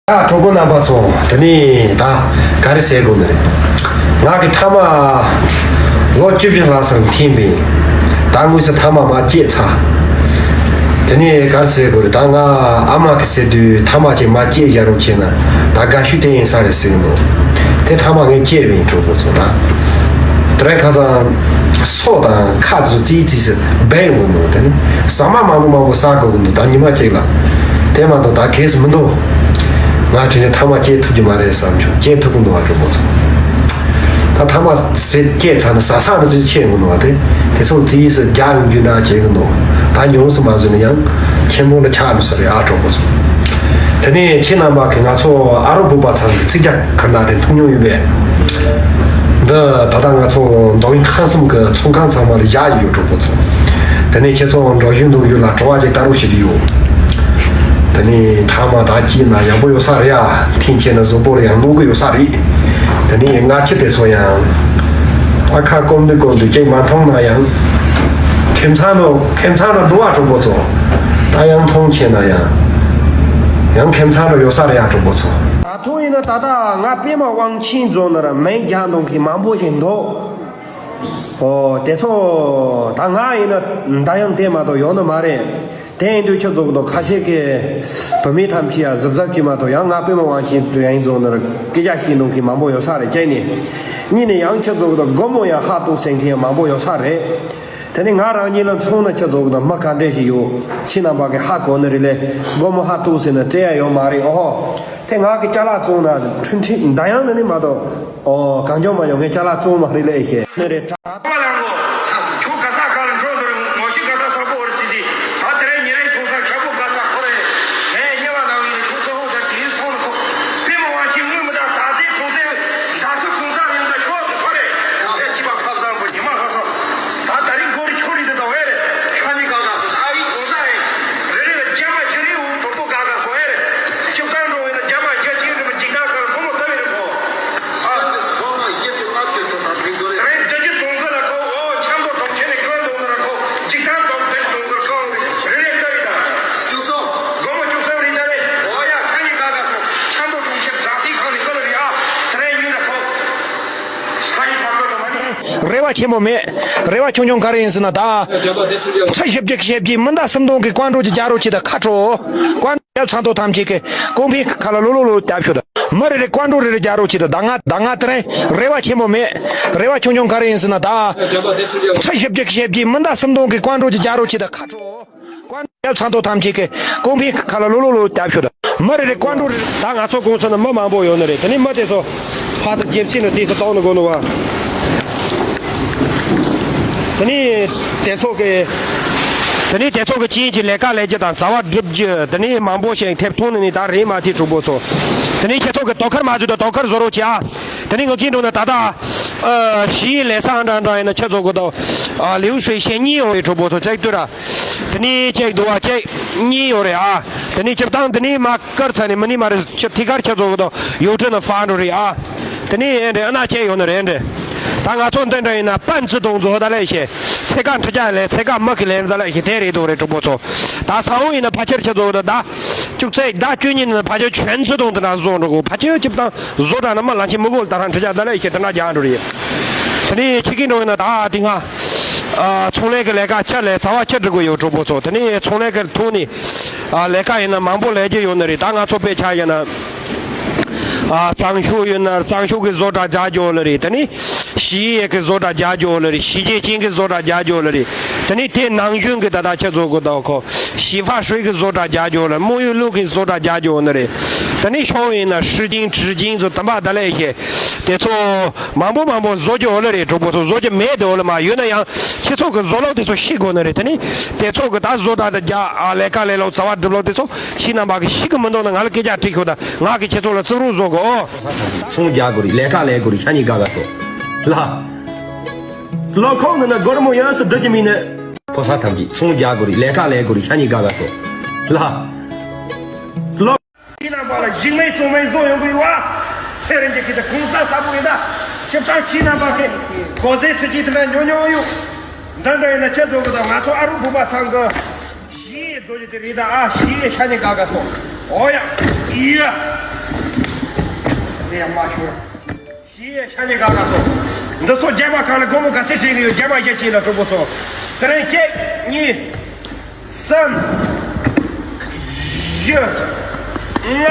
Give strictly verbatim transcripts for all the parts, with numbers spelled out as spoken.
ཨ་གྲོགས་པོ་རྣམ་པ་ཚོ། དེ་ནས་ད་ག་རེ་ཟེར་དགོས་ནི་རེད། ང་གི་ཐ་མག་ལོ་བཅུ་བཞི་ལྷག་ཙམ་འཐེན་པས། ད་དངོས་སུ་ཐ་མག་མར་བཅད་ཚར། དེ་ནས་ག་རེ་ཟེར་དགོས་རེད། ད་ང་ཨ་མ་གི་ཟེར་དུས་ཐ་མག་ཅིག་མར་བཅད་བཞག་རོགས་བྱས་ན་ད་དགའ་ཤོས་དེ་ཡིན་ས་རེད་ཟེར་གི་འདུག་དེ་ཐ་མག་ངས་བཅད་པ་ཡིན། གྲོགས་པོ་ཚོ། ད་དེ་རིང་ཁ་སང་སོ་དང་ཁ་ཚོ་ཙིག་ཙིག་སེ་སྦས་ཡོང་གི་འདུག་དེ་ནི་ཟ་མ་མང་པོ་མང་པོ་ཟ་དགོས་གི་འདུག་ད་ཉི་མ་གཅིག་ལ། དེ་མ་གཏོགས་ད་གས་སུ་མི་འདུག་ང་དེ་ནས་ཐ་མག་བཅད་ཐུབ་ཀྱི་མ་རེད་བསམ་བྱུང་། བཅད་ཐུབ་གི་འདུག་བ། གྲོགས་པོ་ཚོ། ད་ཐ་མག་ཟེར་བཅད་ཚར་ནས་ཟ་ས་ནི་ཙི་ཆེ་གི་འདུག་བ། དེ་དེ་ཚོ་ཙིག་སེ་རྒྱག་ཡོང་རྒྱུ་འདྲ་བྱེད་གི་འདུག་ད་ཉུང་སུ་མ་བཟོས་ན་ཡང་ཆེན་པོ་ལ་ཆགས་འགྲོ་ས་རེད་ཨ། གྲོགས་པོ་ཚོ། དེ་ནས་ཁྱེད་རྣམ་པ་གིས་ང་ཚོ་ཨ་རོ་བུ་པ་ཚང་གི་ཚིག་རྒྱག་ཁ་ན་དེ་མཐོང་མྱོང་ཡོད་པས། འདི་ད་ལྟ་ང་ཚོ་མདོ་དབུས་ཁམས་གསུམ་གྱི་ཚོང་ཁང་ཚང་མ་ལ་བཞག་ཡོད། གྲོགས་པོ་ཚོ། དེ་ནས་ཁྱེད་ཚོ་འགྲོ་རྒྱུ་འདུག་ཡུལ་ལ་བྲོ་བ་ཅིག་ལྟ་རོགས་བྱེད་ཀྱི་ཡོད། དེ་ནས་ཐ་མག་ད་བཅད་ན་ཡག་པོ་ཡོད་ས་རེད་ཡ། འཐེན་བྱས་ན་གཟུགས་པོ་ལ་ཡང་གནོད་གི་ཡོད་ས་རེད། དེ་ནས་སྔ་ཕྱི་དེ་ཚོ་ཡང་ཨ་ཁ་སྐོམ་དུས་སྐོམ་དུས་ཅིག་མ་འཐུང་ན་ཡང་ཁྱིམ་ཚང་དུ་ཁྱིམ་ཚང་དུ་འདུག་བ། གྲོགས་པོ་ཚོ། ད་ཡང་འཐུང་བྱས་ན་ཡང་ཡང་ཁྱིམ་ཚང་དུ་ཡོད་ས་རེད་ཡ། གྲོགས་པོ་ཚོ། ད་ཐུག་ཡིན་ན་ད་ལྟ་ང་པད་མ་དབང་ཆེན་རྫོང་ནང་ལ་མེ་རྒྱག་འདོང་གི་མང་པོ་ཞིག་འདུག་ཨོ་དེ་ཚོ་ད་ང་ཡིན་ན་ད་ཡང་དེ་མ་གཏོགས་ཡོང་ནི་མ་རེད། དེ་ཡིན་དུས་ཁྱེད་ཚོ་གི་དོ་ཁ་ཤས་ཀྱི་བུད་མེད་ཐམས་ཅད་ཡ་གཟབ་གཟབ་གྱིས་མ་གཏོགས། ཡང་ང་པད་མ་དབང་ཆེན་དུ་ཡང་རྫོང་ནང་ལ་སྐད་ཆ་བཤད་འདོང་གི་མང་པོ་ཡོད་ས་རེད། གཅིག་ནས། གཉིས་ནས་ཡང་ཁྱེད་ཚོ་གི་དོ་སྒོར་མོ་ཡང་ཧ་གཏོང་སེམས་མཁན་ཡང་མང་པོ་ཡོད་ས་རེད། དེ་ནས་ང་རང་ཉིད་ལ་མཚོན་ན་ཁྱེད་ཚོ་གི་དོ་མི་ག་འདྲས་ཞིག་ཡོད། ཁྱེད་རྣམ་པ་གི་ཧ་གོ་ནི་རེད་ལས། སྒོར་མོ་ཧ་གཏོང་ཟེར་ན་སྤྲད་ཡ་ཡོད་མ་རེད། ཨོ་ཧོ། དེ་ང་གི་ཅ་ལག་བཙོང་ན་འཕྲུལ་འཕྲུལ་འདྲ་ཡང་ན་ནི་མ་གཏོགས། ཨོ་གང་བྱུང་མ་བྱུང་ངས་ཅ་ལག་བཙོང་མ་རེད་ལས་ཤེས་ནི་རེད། གྲྭ་པ་ལ་ངོ་། ཁྱོད་ག་ས་ག་ལ་འགྲོ་འདོད་རེད། ངོ་ཤེས་ག་ས་ས་པོ་རེད་ཟེར་དུས། ད་དེ་རིང་ཉིན་རེའི་ཐོག་ས་ཁྱ་པོ་ག་ས་ཁོ་རེད། ངས་ཉེ་བ་ནང་ཡིན་ཁྱོད་ཚོ་ཧོ་ས་དེ་རིང་སོང་ལ་ཁོ། པད་མ་དབང་ཆེན་དངུལ་མི་དང་ད་ཚེ་གོང་ཚེ་ད་ཚེ་གོང་ས་རིང་ས་ཁྱོད་ཚོ་ཁོ་རེད། ངས་ཅི་པ་ཁ་བཟང་པོ་ཉི་མ་ཁ་སོང་། ད་ད་རིང་གོ་རི་ཁྱོད་རི་དེ་དང་བས་རེད། ཤ་ཉེ་ག་ག་སོ་ད་ཡིན་གོང་ས་རེད། རེ་རེ་ལ་རྒྱ་མ་རྒྱ་རེ་འུ་གྲོགས་པོ་ག་ག་སོ་ཨེ་རེད། ཁྱིམ་ཚང་འགྲོ་བས་ན་རྒྱ་མ་རྒྱ་ཆེན་འདྲ་མ་འཇིག་ཐང་ག་ལ་ཁོ་མོ་ལྟ་བས་རེད་ཁོ། ཨ། སེམས་ཀྱི་སོ་ལྔ་བཞི་བཅུ་ལྔ་བཅུ་སོ་དང་དྲུག་འདུག་རེད། རེད། བདུན་ཅུ་དོན་དགུ་ལ་ཁོ་ཨོ་ཆང་པོ་གྲོང་ཁྱེར་ནས་ཁོ་འདུག་ན་ཁོ་འཇིག་ཐང་གྲོང་བདུན་ཅུ་དོན་དགུ་ཁོ་རེ་རེ་ལྟ་བས་ད། བཅུ་གསུམ། སྒོར་མོ་བཅུ་གསུམ་རེད་ད་རེད། ཨོ་ཡ་ཁ་ཉིན་ག་ག་སོ་ཆང་པོ་གྲོང་ཁྱེར་སྦྲག་སྲིད་ཁང་ནས་ཁོ་ལ་རེད་ཨ། དེ་རེད་ཉོས་ན་ཁོ། ས་ཡི་བར་དོ་ལ་མ་ནི། རེ་བ་ཆེན་པོ་མེད། རེ་བ་ཆུང་ཆུང་ག་རེ་ཡིན་ཟེར་ན་ད། ཁྲི་བཞི་བརྒྱ་ཞེ་བརྒྱད་མི་འདའ་སུམ་སྟོང་གི་བཀའ་འགྲོ་ཅིག་རྒྱག་རོགས་གྱིས་ད་ཁ་དྲོ། བཀའ་འགྲོ་རྒྱབ་ཚང་དོ་ཐམས་ཅད་ཀྱི་ཀོང་ཕིང་ཁ་ལ་ལོ་ལོ་ལོ་རྒྱབ་ཤོད་ད། མི་རེ་རེ་བཀའ་འགྲོ་རེ་རེ་རྒྱག་རོགས་གྱིས་ད། ད་ང་ད་ང་དེ་རིང་རེ་བ་ཆེན་པོ་མེད། རེ་བ་ཆུང་ཆུང་ག་རེ་ཡིན་ཟེར་ན་ད། ཁྲི་བཞི་བརྒྱ་ཞེ་བརྒྱད་མི་འདའ་སུམ་སྟོང་གི་བཀའ་འགྲོ་ཅིག་རྒྱག་རོགས་གྱིས་ད་ཁ་དྲོ། བཀའ་འགྲོ་རྒྱབ་ཚང་དོ་ཐམས་ཅད་ཀྱི་ཀོང་ཕིང་ཁ་ལ་ལོ་ལོ་ལོ་རྒྱབ་ཤོད་ད། མི་རེ་རེ་བཀའ་འགྲོ་རེ་རེ། ད་ང་ཚོ་གོང་ས་ན་མི་མང་པོ་ཡོད་ནི་རེད། དེ་ནི་མི་དེ་ཚོ་ཕ་ཚོ་རྒྱལ་སྤྱི་ནི་རྩིས་སུ་གཏོང་ནི་དགོས་ནི་བ། དེ་ནི་དེ་ཚོ་གི་དེ་ནི་དེ་ཚོ་གི་ཅིན་གྱི་ལས་ཀ་ལས་རྒྱུ་དང་རྩ་བ་སྒྲུབ་རྒྱུ་དེ་ནི་མང་པོ་ཞིག་ཐེབས་ཐོན་ནི་ནི་ད་རེད་མ་ཐེ་གྲོགས་པོ་ཚོ། དེ་ནི་ཁྱེད་ཚོ་གི་དོ་ཁར་མ་བཟོས་ད་དོ་ཁར་བཟོ་རོགས་གྱིས་ཨ། དེ་ནི་ངུ་ཁྱིན་འགྲོ་ན་ད་ད་ཨ་ཞི་ཡི་ལས་ས་འདྲ་འདྲ་ཡིན་ན་ཁྱེད་ཚོ་གི་ད་ཨ་ལེའུ་ཧྲེ་ཤེ་གཉིས་ཡོད་རེད་གྲོགས་པོ་ཚོ་ཅེག་ཏུ་ར། དེ་ནས་ཅེག་འདུག་བ་ཅེག་གཉིས་ཡོད་རེད་ཨ། དེ་ནས་སྤྱིར་བཏང་དེ་ནས་མ་དཀར་ཚ་ནས་མི་ནི་མ་རེད་ཅི་ཐི་ཀར་ཁྱེད་ཚོ་གི་དོ་ཡོ་ཁྲི་ན་ཧྥ་འགྲོ་རེད་ཨ། དེ་ནས་ཨེ་འདྲེ་ཨ་ན་ཅེག་ཡོད་ནི་རེད་འདྲེ། ད་ང་ཚོ་འདི་འདྲ་ཡིན་ན་པན་ཙི་དུང་ཚོ་ད་ལས་ཤེ། ཚེ་ཀ་འཕྲི་ཅག་ལས་ཚེ་ཀ་མི་གི་ལས་ད་ལས་ཤེ་དེ་རེད་དོ་རེད་གྲོགས་པོ་ཚོ། ད་ས་འོ་ཡིན་ན་ཕ་ཁྱེར་ཁྱེད་ཚོ་གི་དོ་ད། བཅུ་གཅིག་ཟླ་བཅུ་གཉིས་ནས་ཕ་ཆོས་ཆོན་ཚུ་དང་དེ་འདྲ་བཟོ་འགྲོ་གོ། ཕ་ཆོས་ཅིབ་དང་བཟོ་གྲྭ་ན་མ་ལ་ཆེ་མི་གོ་ལ་ད་རང་ཁྲི་ཆ་ད་ལ་ཤེ་དེ་འདྲ་རྒྱག་འགྲོ་རེད། དེ་ནས་ཆི་གིན་འགྲོ་ཡིན་ན་ད་དེ་སྔ་ཨ་ཚོང་ལས་ཀྱི་ལས་ཀ་ཆ་ལས་རྩ་བ་ཆ་འགྲིག་གོ་ཡོད་གྲོགས་པོ་ཚོ། དེ་ནས་ཚོང་ལས་ཀྱི་ཐོག་ནས་ཨ་ལས་ཀ་ཡིན་ན་མང་པོ་ལས་རྒྱུ་ཡོད་ནི་རེད། ད་ང་ཚོ་དཔེ་ཆ་ཡིན་ན་ཨ་གཙང་ཤོག་ཡོད་ན་གཙང་ཤོག་གི་བཟོ་གྲྭ་རྒྱག་རྒྱུ་ཡོད་ནི་རེད། དེ་ནས། ཞི་ཡེ་གི་བཟོ་གྲྭ་རྒྱག་རྒྱུ་ལ་རེད། ཞི་རྒྱས་ཅན་གི་བཟོ་གྲྭ་རྒྱག་རྒྱུ་ལ་རེད། དེ་ནས་དེ་ནང་བཞིན་གི་ད་ལྟ་ཁྱེད་ཚོ་གི་ད་ཁོ་ཞི་ཧྥ་ཧྲུའེ་གི་བཟོ་གྲྭ་རྒྱག་རྒྱུ་ལ་རྨོ་ཡུལ་ལུགས་གི་བཟོ་གྲྭ་རྒྱག་རྒྱུ་ནི་རེད། དེ་ནས་ཤོང་ཡིན་ན་ཧྲི་ཅིང་ཁྲི་ཅིང་ཚོ་དམ་པ་ད་ལས་ཤེ་དེ་ཚོ་མང་པོ་མང་པོ་བཟོ་རྒྱུ་ལ་རེད། གྲོགས་པོ་ཚོ་བཟོ་རྒྱུ་མེད་དེ་འོ་ལ་མ་ཡོད་ན་ཡང་ཁྱེད་ཚོ་གི་བཟོ་ལོག་དེ་ཚོ་ཤེས་དགོས་ནི་རེད། དེ་ནས་དེ་ཚོ་གི་ད་བཟོ་གྲྭ་དེ་རྒྱག་ཨ་ལས་ཀ་ལས་ལོག་རྩ་བ་སྒྲུབ་ལོག་དེ་ཚོ་ཁྱེད་རྣམ་པ་གི་ཤེས་གི་མི་འདུག་ན་ང་ལ་སྐད་ཆ་དྲིས་ཤོག་ད་ང་གི་ཁྱེད་ཚོ་ལ་རྩིས་རོགས་བཟོ་གི་ཨོ། ཚོང་རྒྱག་དགོས་རེད། ལས་ཀ་ལས་དགོས་རེད། ཤ་ཉེ་དགའ་དགའ་སོ། ལ། ལོ་ཁོག་ནི་ན་སྒོར་མོ་ཡོན་སུ་བསྡུ་རྒྱུ་མིན་ནི། ཕོ་གསར་ཐམས་ཅད་ཚོང་རྒྱག་དགོས་རེད། ལས་ཀ་ལས་དགོས་རེད། ཤ་ཉེ་དགའ་དགའ་སོ། ལ། ལོ། ཁྱེད་རྣམ་པ་ལ་འཇིགས་མེད་གཙང་མའི་བཟོ་ཡོང་གི་ཡོད་ཨ། ཚེ་རིང་གི་ཁྱེད་ཀྱི་གོང་ས་ས་བུ་ཡིན་ད། ཁྱེད་ཚང་ཁྱེད་རྣམ་པ་གི་གོ་ཟས་ཁྲི་གཅིག་དེ་འདྲ་ཉོ་ཉོ་ཡོད། འདི་འདྲ་ཡིན་ན་ཁྱེད་ཚོ་གི་ད་ང་ཚོ་ཨ་རུ་བུ་པ་ཚང་གི་ཞི་ཡི་རྫོ་ཡི་དེ་རེད་ད་ཨ། ཞི་ཡི་ཤ་ཉེ་དགའ་དགའ་སོ། ཨོ་ཡ། ཡ། དེ་ཡང་མ་ཤོར། ཞེས་ཤ་ཉེ་ག་ག་སོ། འདི་ཚོ་རྒྱ་མ་གང་ལ་སྒོར་མོ་ག་ཚད་སྤྲད་གི་ཡོད། རྒྱ་མ་བཞི་གཅིག་ལ་གྲོགས་པོ་ཚོ། དེ་རིང་གཅིག་གཉིས། གསུམ། བཞི། ལྔ།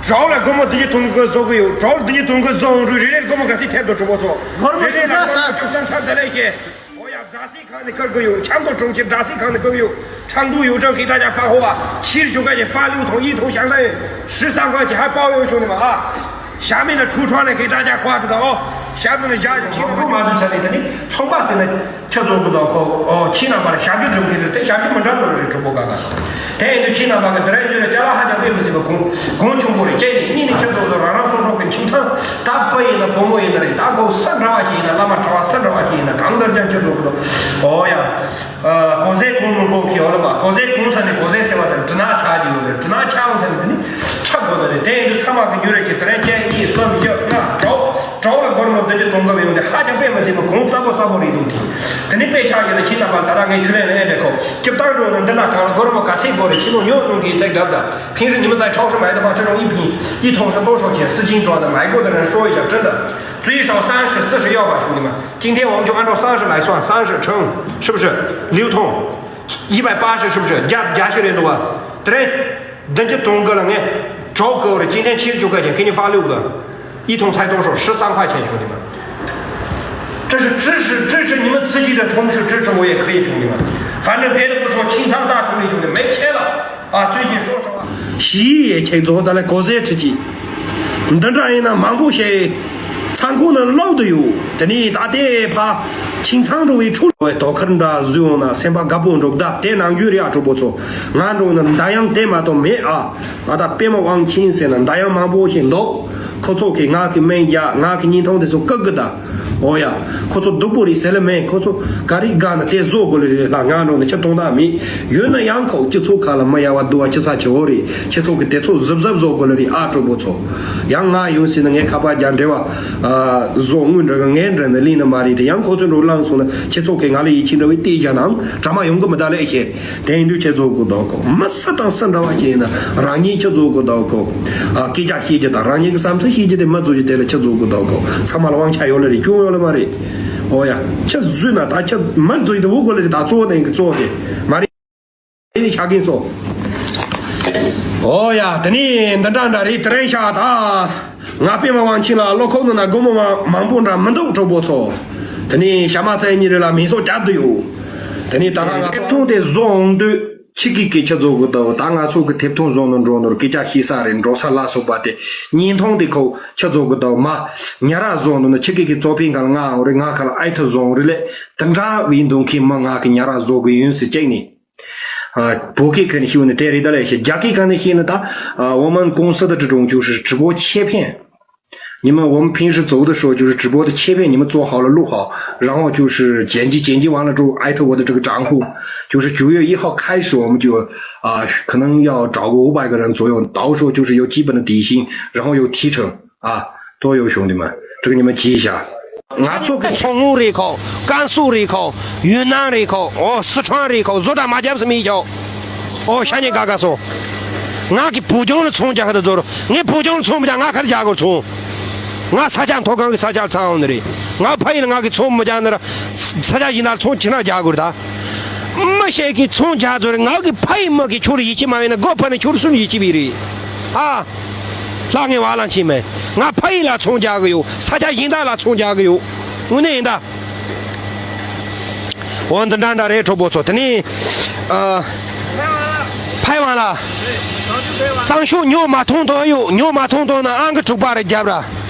དྲུག་ལ་སྒོར་མོ་བདུན་ཅུ་དོན་དགུ་བཟོ་གི་ཡོད། དྲུག་ལ་བདུན་ཅུ་དོན་དགུ་བཟོ་འོང་དུས་རེ་རེར་སྒོར་མོ་ག་ཚད་ཐེབས་འདུག་གྲོགས་པོ་ཚོ། སྒོར་མོ་རེ་རེ་ལ་བཅུ་གསུམ་སྒོར་མོ་བཅུ་གསུམ་ཐབས་དེ་ལས་ཤེས། 我要扎西康的哥哥有，全国中心扎西康的哥哥有，成都邮政给大家发货啊，七十九块钱发六桶，一桶相当于十三块钱，还包邮，兄弟们啊！下面的橱窗呢，给大家挂着的哦，下面的家就听到。 ཚོང་པ་ཟེར་ནས་དེ་ནི་ཚོང་པ་ཟེར་ནས་ཁྱོད་ཚོ་གི་དོ་ཁོ་ཨོ་ཁྱི་རྣམ་པ་ལ་ཞབས་ཕྱི་སྒྲུབ་མཁན་རེད་དེ། ཞབས་ཕྱི་མི་འདྲ་བ་རེད། གྲོགས་པོ་ག་ག་སོང་། དེ་ཡིན་དུས་ཁྱི་རྣམ་པ་གི་དེ་རིང་འདི་ལ་ཅ་ལག་ཧ་ཅང་དཔེ་མི་སྲིད་པ་གོང་གོང་ཆུང་པོ་རེད། གཅིག་ནས་གཉིས་ནས་ཁྱོད་ཚོ་ཚོ་རང་རང་སོ་སོ་གི་ཁྱིམ་ཚང་ད་བུ་ཡིན་ན་བུ་མོ་ཡིན་ན་རེད། ད་ཁོ་སུ་འདྲ་བ་ཞིག་ཡིན་ན། བླ་མ་གྲྭ་བ་སུ་འདྲ་བ་ཞིག་ཡིན་ན་གང་ལྟར་ཀྱང་ཁྱོད་ཚོ་གི་དོ་ཨོ་ཡ། གོ་ཟས་གོང་མི་གོང་གི་ཨོ་ལ་མ་གོ་ཟས་གོང་ཚ་ནས་གོ་ཟས་ཟེར་བ་དང་དྲི་ནག་ཆགས་ཀྱི་ཡོད་རེད། དྲི་ནག་ཆགས་འོང་ཚ་ནས་དེ་ནི་ཁྲབ་དགོས་ནི་རེད། དེ་ཡིན་དུས་ཚང་མ་གི་མྱུར་རེ་ཞིག་དེ་རིང་གཅིག་གཉིས་གསུམ་བཞི་ལྔ་དྲུག་དྲུག་ལ་སྒོར་མོ་བདུན་ཅུ་དོན་དགུ་ཡོང་དེ་ཧ་ཅང་དཔེ་མི་སྲིད་པ་གོང་གསལ་པོ་གསལ་པོ་རེད་འདུག་དེ་དེ་ནི་དཔེ་ཆ་ཡོད་ན་ཁྱི་རྣམ་པ་ད་ལྟ་ངས་ཞུ་ལན་ལ་ཨེ་འདྲ་ཁོ་སྐྱིད་སྟངས་འགྲོ་ན་འདི་ན་གང་ལ་སྒོར་མོ་ག་ཚད་དགོས་རེད། ཕྱི་ལོགས་ཉོ་གནང་གི་ཚད་བརྒྱབ་ད། 平时你们在超市买的话，这种一瓶一桶是多少钱？四斤多的，买过的人说一下，真的。最少三十、四十要吧，兄弟们。今天我们就按照三十块钱，四斤多的买过的人说一下，真的。 是不是？六桶，一百八十，是不是？加加起来的话，对，等级同个了，哎，找够了，今天七十九块钱，给你发六个，一桶才多少？十三块钱，兄弟们。这是支持支持你们自己的同事，支持我也可以，兄弟们。反正别的不说，清仓大处理，兄弟，没钱了啊，最近说实话。 ཞེས་ཁྱེད་ཚོ་ད་ལ་གོ་ཟས་ཁྲིད་ཀྱི། འདི་འདྲ་ཡིན་ན་མང་པོ་ཞིག་ཚང་ཁོངས་ནང་ལོག་ཏུ་ཡོད། དེ་ནས་ད་ལྟའི་ཕ་ཁྱིམ་ཚང་འགྲོ་བའི་ཁྲོད་ལ་དོ་ཁུར་འདྲ་བཟོས་འོང་ན་སེམས་པ་དགའ་པོ་འགྲོ། ད་དེ་ནང་རྒྱུ་རེད་ཨ། གྲོགས་པོ་ཚོ། ང་འགྲོ་ན་མདའ་ཡང་དེ་མ་གཏོགས་མེད་ཨ། ང་ད་པད་མ་དབང་ཆེན་ཟེར་ན་མདའ་ཡང་མང་པོ་ཞིག་འདུག་ཁོ་ཚོ་གིས་ང་གི་མིང་རྒྱག་ང་གི་བརྙན་ཐུང་དེ་ཚོ་བཀག་གི་ད། ཨོ་ཡ། ཁོ་ཚོ་སྡུག་པོ་རེད་ཟེར་ལེ་མེད། ཁོ་ཚོ་ག་རེ་དགའ་ན་དེ་བཟོ་དགོས་ལེ་རེད་ལ། ང་འགྲོ་ན་ཁྱི་གཏོང་ད་མེད། ཡོད་ན་ཡང་ཁོ་སྤྱི་ཚོགས་ཁ་ལ་མི་ཡ་བ་སྡུག་བ་ཅི་ཚ་ཆེ་བོ་རེད། ཁྱེད་ཚོ་གི་དེ་ཚོ་གཟབ་གཟབ་བཟོ་དགོས་ལེ་རེད་ཨ། གྲོགས་པོ་ཚོ། ཡང་ང་ཡོང་ཟིན་ན་ངས་ཁ་པར་རྒྱག་འབྲེལ་བ་བཟོ་དངུལ་འདྲ་གི་ངས་འདྲ་ནས་ལེན་ནི་མ་རེད་དེ། ཡང་ཁོ་ཚོ་འགྲོ་ལངས་སོང་ན་ཁྱེད་ཚོ་གིས་ང་ལ་ཡིད་ཆེས་འདྲ་བའི་བལྟས་བཞག་ནའང་གྲ་མ་ཡོང་གི་མི་ད་ལེ་ཤེ། དེ་ཡིན་དུས་ཁྱེད་ཚོ་གི་དོ་ཁོ་མི་སུ་དང་སུ་འདྲ་བ་ཞིག་ཡིན་ན་རང་ཉིད་ཁྱེད་ཚོ་གི་དོ་ཁོ་ཨ་སྐད་ཆ་བཤད་རྒྱུ་དང་རང་ཉིད་ཀྱི་བསམ་ཚུལ་བཤད་རྒྱུ་དེ་མི་བཟོ་རྒྱུ་དེ་ལ་ཁྱེད་ཚོ་གི་དོ་ཁོ་ཚང་མ་ལ་དབང་ཆ་ཡོད་ལེ་རེད། སྐྱོན་ཡོད་ལེ་མ་རེད། ཨོ་ཡ། ཁྱེད་བཟོས་ན་ད་ཁྱེད་མི་བཟོ་རྒྱུ་དེ་འུ་གོ་ལེ་རེད། ད་གཙོ་བོ་དེ་གི་གཙོ་བོ་དེ་མ་རེད། ཨེ་ནི་ཤ་རྒན་ཚོ། ཨོ་ཡ། དེ་ནི་འདི་འདྲ་འདྲ་རེད། དེ་རིང་ཤ་ད་ང་པད་མ་དབང་ཆེན་ལ་བློ་ཁོག་ནང་ན་སྒོར་མོ་མ་མང་པོ་འདྲ་མི་འདུག་གྲོགས་པོ་ཚོ། དེ་ནི་ཞག་མ་ཚན་གཉིས་རེ་ལ་མིང་སོགས་བརྒྱབ་བསྡད་ཡོད། དེ་ནི་ད་ལྟ་ང་ཚོ་ཐུང་དེ་བཟོ་འོང་དུས། ཕྱི་གི་སྐད་ཆ་བཟོ་དགོས་དོ། ད་ང་ཚོ་གི་ཐེབས་ཐོང་བཟོ་ནོ་འགྲོ་ནོར་སྐད་ཆ་ཤེས་ས་རེད། འགྲོ་ས་ལ་སོགས་པ་དེ་བརྙན་ཐུང་དེ་ཁོ་ཆ་བཟོ་དགོས་དོ། མ་ཉ་ར་བཟོ་ནོ་ནི་ཕྱི་གི་གི་གཙོ་ཕན་ག་ལ་ང་འོ་རེད། ང་ག་ལ་ཨའི་ཐུ་བཟོ་འོ་རེད་ལེ། དེ་འདྲ་བའི་འདུག་མཁན་མི་ང་གི་ཉ་ར་བཟོ་གི་ཡོད་ཟེར་ཅེག་ནི། ཨ། བོད་སྐད་ཁ་ནས་ཤེས་ནི་དེ་རེད་ད་ལེ་ཤེ། རྒྱ་སྐད་ཁ་ནས་ཤེས་ནི་ད། 我们公司的这种就是直播切片。 你们，我们平时走的时候，就是直播的切片，你们做好了录好，然后就是剪辑，剪辑完了之后艾特我的这个账户，就是九月一号开始，我们就啊，可能要找个五百个人左右，到时候就是有基本的底薪，然后有提成啊，都有兄弟们，这个你们记一下。 ང་ཚོ་གི་མཚོ་སྔོན་རེད་ཁོ། ཀན་སུའུ་རེད་ཁོ། ཡུན་ནན་རེད་ཁོ། ཨོ་སི་ཁྲོན་རེད་ཁོ། བཟོ་གྲྭ་མ་རྒྱབ་སུ་མི་ཁྱོ། ཨོ་ཤ་ཉེ་ག་ག་སོ། ང་གི་བུ་ཆུང་ལ་ཚོང་རྒྱག་ཧ་ད་ཛོར། ངའི་བུ་ཆུང་ལ་ཚོང་མི་རྒྱག་ང་ག་རེ་རྒྱག་དགོས་ཚོང་། ང་ས་ཆ་མཐོ་སྒང་གི་ས་ཆ་ལ་ཚང་འོང་ནི་རེད། ང་ཕ་ཡུལ་ལ་ང་གི་ཚོང་མི་རྒྱག་ནི་ར། ས་ཆ་ཡིན་ན་ཚོང་ཁྱི་ན་རྒྱག་དགོས་རེད་ད། མི་ཞིག་གི་ཚོང་རྒྱག་ཛོར་ང་གི་ཕ་ཡུལ་མི་གི་ཁྱོད་ལ་ཡིད་ཆེས་མ་ཡིན་ན་སྒོ་ཕ་ནི་ཁྱོད་སུ་ལ་ཡིད་ཆེས་བི་རེད། ཨ། ལྷ་ངའི་བ་ལང་ཆེ་མེད། ང་ཕ་ཡུལ་ལ་ཚོང་རྒྱག་གི་ཡོད། ས་ཆ་གཞན་དག་ལ་ཚོང་རྒྱག་གི་ཡོད། དངོས་གནས་ཡིན་ད། འོ་འདི་འདྲ་འདྲ་རེད་གྲོགས་པོ་ཚོ། དེ་ནས་ཨ། ཕའི་ཝང་ལ། སང་ཞོགས་ཉོ་མ་ཐོང་དོ་ཡོད། ཉོ་མ་ཐོང་དོ་ན་ཨང་ཀི་དྲུག་པ་རེ་རྒྱབ་ར།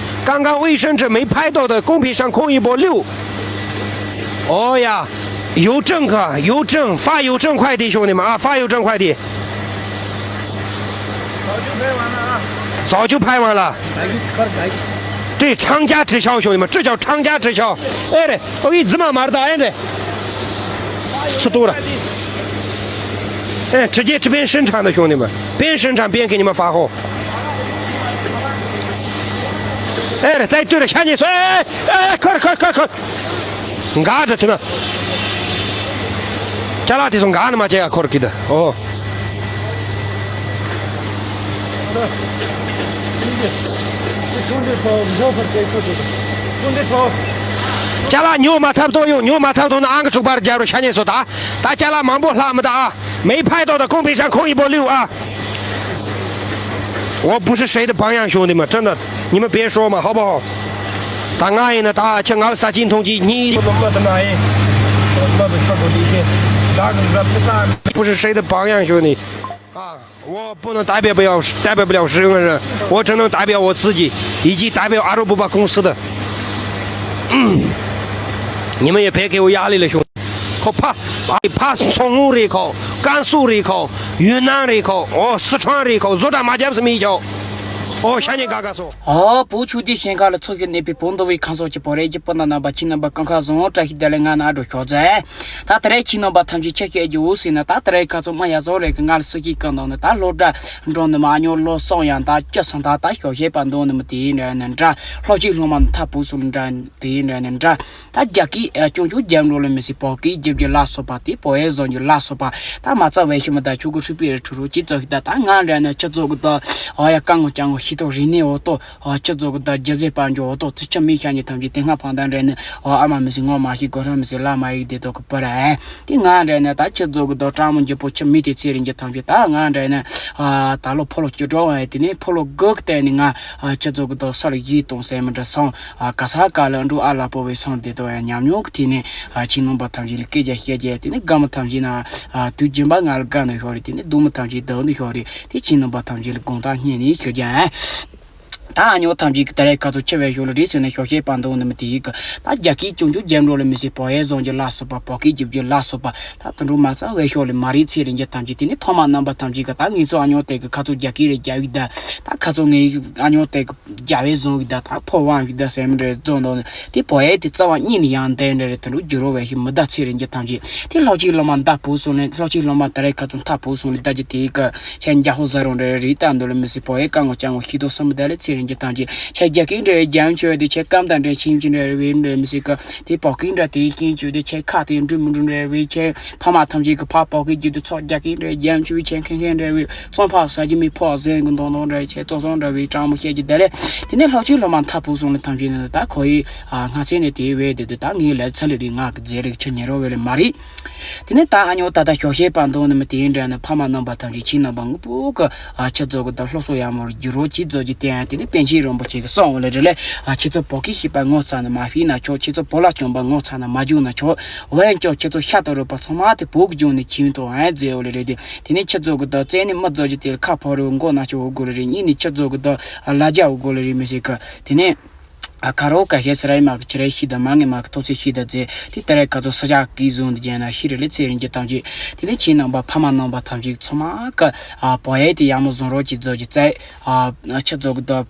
刚刚卫生纸没拍到的，公屏上扣一波六。哦呀，邮政啊，邮政，发邮政快递，兄弟们啊，发邮政快递。 早就拍完了啊。早就拍完了。对，厂家直销，兄弟们，这叫厂家直销。哎嘞，我给你芝麻马上打，哎嘞，吃多了。哎，直接这边生产的，兄弟们，边生产边给你们发货。哎嘞，再对了，下去说，哎哎哎，快快快快！ འགག་འདྲ་ཐུ་ན། ཅ་ལག་དེ་ཚོ་འགག་ནི་མ་བྱས་ཡ་འཁོར་གི་ད། ཨོ། ཆུང་འདྲིས་ཐོག་མགྱོགས་པར་བྱེད་དགོས་འདུག་ཆུང་འདྲིས་ཐོག་ཅ་ལག་ཉོ་མ་ཐུབ་དོ་ཡོང་། ཉོ་མ་ཐུབ་དོ་ན་ཨང་གི་དྲུག་པར་རྒྱབ་རོགས། ཤ་ཉེ་སོ་ད། ད་ཅ་ལག་མང་པོ་ལྷག་མི་ད་ཨ། མེ་ཕའི་ཏོ་ད་ཁོང་པེ་ཤང་ཁོང་ཡི་པོ་ལིའུ་ཨ། 我不是谁的榜样，兄弟们，真的，你们别说嘛，好不好？ ད་ང་ཡིན་ན་ད་ཁྱེད་ང་ལ་ས་ཆེན་མཐོང་ཆེན་གཉིས་ཡོད་མ་ད་ན་ཡིན། 不是谁的榜样，兄弟。 啊，我不能代表不了，代表不了任何人，我只能代表我自己，以及代表阿拉伯巴公司的。嗯，你们也别给我压力了，兄弟。 ཁོ་ཕ་ཕ་མཚོ་སྔོན་རེད། ཁོ་ཀན་སུའུ་རེད། ཁོ་ཡུན་ནན་རེད། ཁོ་ཨོ་སི་ཁྲོན་རེད། ཁོ་བཟོ་གྲྭ་མ་བརྒྱབ་སུ་མི་ཁྱོ། ཨོ་ཤ་ཉེ་ག་ག་སོ། ཨོ་བོད་ཆོས་སྡེ་ཞིང་ཁ་ལ་འཚོ་བཞིན་གནས་པའི་བོད་མདོ་དབུས་ཁམས་གསུམ་གྱི་བོད་རིགས་ཀྱི་སྤུན་ཟླ་རྣམ་པ། ཁྱེད་རྣམ་པ་སྐུ་ཁམས་བཟང་། བཀྲ་ཤིས་བདེ་ལེགས། ང་ནི་ཨ་འགྲོ་ཤོག་ཟེར། ད་དེ་རིང་ཁྱེད་རྣམ་པ་ཐམས་ཅད་ཆེ་སྐད་ཀྱི་འུ་ཟེར་ན། ད་དེ་རིང་ཁ་ཚོ་མ་ཡ་བཟོ་རེད་གི། ང་ལ་སུ་སྐྱིད་གང་དང་ནི་ད་སློབ་གྲྭ་འགྲོ་ནི་མ་ཉོ་ལོ་སོང་ཡང་ད་ཅི་སང་ད་ད་ཞོགས་ཞེས་པ་འདོན་ནི་མི་དེ་ཡིན་འདྲ་ནི་འདྲ། སློབ་ཆེན་སློབ་མ་མཐའ་བུ་སུ་ལ་འདྲ། དེ་ཡིན་འདྲ་ནི་འདྲ། ད་རྒྱ་སྐད་ཅུང་ཅུང་རྒྱབ་འགྲོ་ལ་མི་སྲིད། བོད་སྐད་རྒྱབ་རྒྱུ་ལ་སོགས་པ་དེ་བོད་ཡིག་བཟང་རྒྱུ་ལ་སོགས་པ། ད་མ་རྩ་བའི་ཤི་མི་ད་ཆུ་གུ་ཧྲུལ་པའི་རི་ཁྲུ་རུ་ཅི་ཙོག་ཤི་ད། ད་ང་འདྲ་ནི་ཆུ་ཙོག་གི་ད་ཨ་ཡ་ཀ་ངོ་ཅང་ངོ་ཤི་ཏོ་རི་ནི་འོ་ཏོ་ཨ་ཆུ་ཙོག་གི་ད་རྒྱ་ཟེ་པ་འཇོ་འོ་ཏོ་ཚི་ཆ་མི་ཤ་ཉེ་ཐམས་ཅད་དེ་སྔ་ཕང་ད་འདྲ་ནི་ཨ་ཨ་མ་མི་སྲིད། ངོ་མ་ཤི་གོ་ཧྲ་མི་སྲིད། ལ་མ་ཡིག་དེ་ཏོ་གི་པ་ར་ཨེ། དེ་ང་འདྲ་ནི་ད་ཆུ་ཙོག་གི་ད་ཀྲང་མོ་འཇི་པོ་ཆི་མི་དེ་ཚེ་རིང་གི་ཐམས་ཅད། ད་ང་འདྲ་ནི་ཨ་ད་ལོ་ཕོ་ལོ་བཅུ་དྲུག་ཨེ། དེ་ནི་ཕོ་ལོ་དགུ་གི་སྟེང་ནི་ང་ཨ་ཆུ་ཙོག་གི་ད་ས་ལ་ཡིད་གཏོང་སེ་མི་འདྲ་སོང་། ཨ་ག་ས་ག་ལ་འགྲོ་ཨ་ལ་པོ་བའི་སང་དེ་དོ་ཡང་ཉམས་མྱོང་གི་ཐད་ནས་ཨ་ཁྱེད་རྣམ་པ་ཐམས་ཅད་ལ་སྐད་ཆ་བཤད་རྒྱུ། དེ་ནས་དགའ་མོ་ཐམས་ཅད་ན་ཨ་དུས་རྒྱུན་པ་ང་ལ་དགའ་ནི་ཤོར་རེད། དེ་ནས་སྡུག་མོ་ཐམས་ཅད་སྡུག་ནི་ཤོར་རེད། དེ་ཁྱེད་རྣམ་པ་ཐམས་ཅད་ལ་དགོངས་དག་སྙིང་ནས་ཞུ་རྒྱུ། ཨ་ད་ཨ་ཉོ་ཐམས་ཅད་ཀྱི་ད་རེས་ཁ་ཚོ་ཆེ་བའི་ཤོར་ལ་རེད་ཟེར་ན་ཤོག་ཤེས་པ་འདུག་ནི་མི་དེ་ཡིག་གི་ད་རྒྱ་སྐད་ཅུང་ཅུང་རྒྱབ་འགྲོ་ལ་མི་སྲིད། བོད་ཡིག་བཟང་རྒྱུ་ལ་སོགས་པ། བོད་སྐད་རྒྱབ་རྒྱུ་ལ་སོགས་པ། ད་དུད་འགྲོ་མ་རྩ་བའི་ཤོག་ལ་མ་རེད། ཚེ་རིང་གི་ཐམས་ཅད། དེ་ནས་ཕ་མ་རྣམ་པ་ཐམས་ཅད་ཀྱི་ད་ངེད་ཚོ་ཨ་ཉོ་དེ་གི་ཁ་ཚོ་རྒྱ་སྐད་རེ་རྒྱབ་ཡིག་ད། ད་ཁ་ཚོ་ངེད་ཨ་ཉོ་དེ་གི་རྒྱ་བའི་བཟང་གི་ད་ད་ཕོ་དབང་གི་ད་སེམས་རེ་རྫོང་དོ་ནི་དེ་བོད་ཡིག་དེ་རྩ་བ་ཉིད་ནས་ཡང་དེ་འདྲ་རེ་དུད་འགྲོ་རྒྱུ་རོ་བའི་ཤི་མི་ད། ཚེ་རིང་གི་ཐམས་ཅད་དེ་སློབ་ཆེན་སློབ་མ་མཐའ་བུ་སོང་ནས། སློབ་ཆེན་སློབ་མ་ད་རེས་ཁ་ཚོ་མཐའ་བུ་སོང་ནས་ད་ཀྱི་དེ་གི་ཁྱེད་འཇའ་ཧོ་ཟ་རུང་འདྲ་རེད། ད་འདོད་ལ་མི་སྲིད། བོད་ཡིག་ཀ་ངོ་ཅང་ངོ་ཤི་དོ་སམ་ད་ལེ། ཚེ་རིང་གི་ཐམས་ཅད་ཁྱེད་རྒྱ་སྐད་འདྲ་རེ་རྒྱམ་ཆོས་དེ་ཁྱེད་སྐམ་དང་འདྲ་ཁྱིམ་ཆེན་འདྲ་རེ་བའི་འདྲ་མི་སྲིད་གི། དེ་བོད་སྐད་འདྲ་དེ་ཤེས་ཆོས་དེ་ཁྱེད་ཁ་དེ་འགྲུལ་མི་འགྲུལ་འདྲ་རེ་བའི་ཁྱེད། ཕ་མ་ཐམས་ཅད་ཀྱི་ཕ་བོད་སྐད་རྒྱུད་དུ་ཚོགས་རྒྱ་སྐད་འདྲ་རྒྱམ་ཆུའི་ཆེན་ཁེན་ཁེན་འདྲ་བའི་ཙོང་ཕག་ཟ་རྒྱུ་མི་ཕོག་ཟན་གྱི་མདོག་མདོག་འདྲ་ཆེ་ཙོག་ཙོག་འདྲ་བའི་སྤྲང་མོ་བཤད་ཀྱི་བསྡད་ལེ། དེ་ནས་སློབ་ཆེན་སློབ་མ་མཐའ་བུ་སོང་ནས་ཐམས་ཅད་ནི་ད་ཁོ་ཡི་ཨ་སྔ་ཚེ་ནས་དེ་བས་དེ་དུ་ད་ངའི་ལས་ཚ་ལི་རིགས་ངག་གི་རྫས་རིགས་ཆུ་ཉེ་རོ་བས་ལས་མ་རེད། དེ་ནས་ད་ཨ་ཉོ་ད་ལྟ་ཞོགས་ཞེས་པ་འདོན་ནི་མི་དེའི་འདྲ་ནི་ཕ་མ་རྣམ་པ་ཐམས་ཅད་ཁྱེད་རྣམ་པ་ངུ་པོ་གི་ཨ་ཆུ་ཚོད་གི་ད་སློབ་གསོ་ཡག་མོ་རུ་འགྱུར་རོགས་གྱིས་ཚོད་ཀྱི་སྟེང་དེ་ནས་པཎ་ཆེན་རིན་པོ་ཆེ་གི་གསུང་བ་ལས་རེ་ལས་ཨ་ཁྱེད་ཚོ་བོད་སྐད་ཤེས་པ་ངོ་ཚ་ན་མ་ཤེས་ན་ཆོག་ཁྱེད་ཚོ་བོད་ལྭ་གྱོན་པ་ངོ་ཚ་ན་མ་གྱོན་ན་ཆོག་འོན་ཀྱང་ཁྱེད་ཚོ་ཤ་དང་རུས་པ་ཚང་མ་དེ་བོད་ཀྱི་ལྗོངས་ནས་ཁྱིམ་དུ་ཨེ་མཛད་འོ་ལེ་རེད་དེ། དེ་ནས་ཁྱེད་ཚོ་གི་ད་བཙན་ནས་མི་རྫོགས་ཀྱི་དེར་ཁ་ཕོ་རུ་མགོ་ན་ཆུ་འོ་དགོས་ལེ་རེད། གཉིས་ནས་ཁྱེད་ཚོ་གི་ད་ལ་རྒྱ་འོ་དགོས་ལེ་རེད་མི་ཟེར་གི། དེ་ནས་ཨ་ཁ་རོ་ཀ་ཤེ་སི་རའི་མ་གི་ཁྱི་རའི་ཤི་ད་མ་ངེ་མ་གི་ཐོག་ཚེ་ཤི་ད་ཛེ་དེ་ད་རེ་ཁ་ཚོ་ས་ཆ་གི་བཟུང་དུ་རྒྱན་ན་ཤི་རེ་ལེ་ཚེ་རིང་གི་ཐམས་ཅད། དེ་ནས་ཁྱེད་རྣམ་པ་ཕ་མ་རྣམ་པ་ཐམས་ཅད་ཚང་མ་གི་ཨ་བོད་ཡིག་དེ་ཡག་མོ་བཟུང་རོགས་ཀྱིས་ཚོད་ཀྱི་བཙལ། ཨ་ཁྱེད་ཚོ་གི་ད་